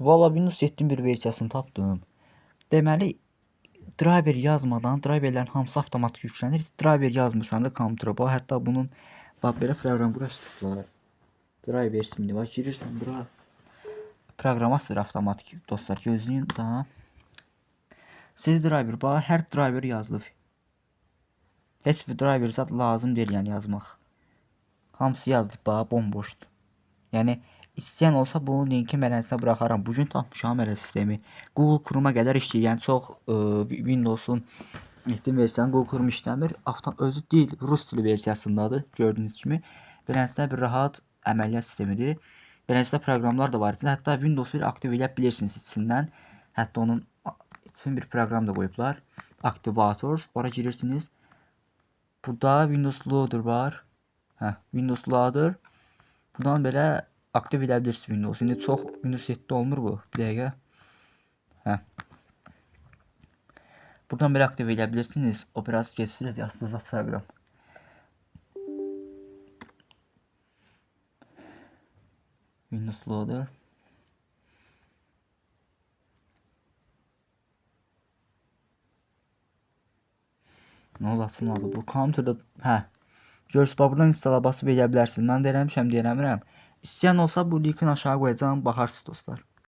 Valla Windows 7-nin bir versiyasını tapdım. Deməli driver yazmadan driverlərin hamısı avtomatik yüklənir. Heç driver yazmırsan da kompüterə bax, hətta bunun bax belə proqram quraşdırıblar. Driver ismini var. Girirsən bura. Proqram açılır avtomatik dostlar. Gözləyin daha. CD driver bax, hər driver yazılıb. Heç bir driver zat lazım deyil yəni yazmaq. Hamısı yazılıb bax, bomboşdur. Yəni istəyən olsa bunun linki mələsinə buraxaram. Bu gün tapmışam elə sistemi. Google Chrome-a qədər işləyir. Yəni çox Windows-un etdiyim versiyanı Google Chrome işləmir. Avto özü dil rus dili versiyasındadır gördüyünüz kimi. Beləsinə bir rahat əməliyyat sistemidir. Beləsinə proqramlar da var içində. Hətta Windows 1 aktiv eləyə bilirsiniz içindən. Hətta onun üçün bir proqram da qoyublar. Activators. Ora girirsiniz. Burada Windows Loader var. Hə, Windows Loader. Buradan belə aktiv edə bilirsiniz Windows. İndi çox Windows 7-də olmur bu. Bir dəqiqə. Hə. Buradan belə aktiv edə bilirsiniz. O biraz gec yazılacaq proqram. Windows Loader. Nə oldu açılmadı bu kompüterdə? Hə. Görürsüz, bax buradan installa basıb eləyə bilərsiniz. Mən də eləmişəm, deyə eləmirəm. İstəyən olsa bu linkin aşağı qoyacağam, baxarsınız dostlar.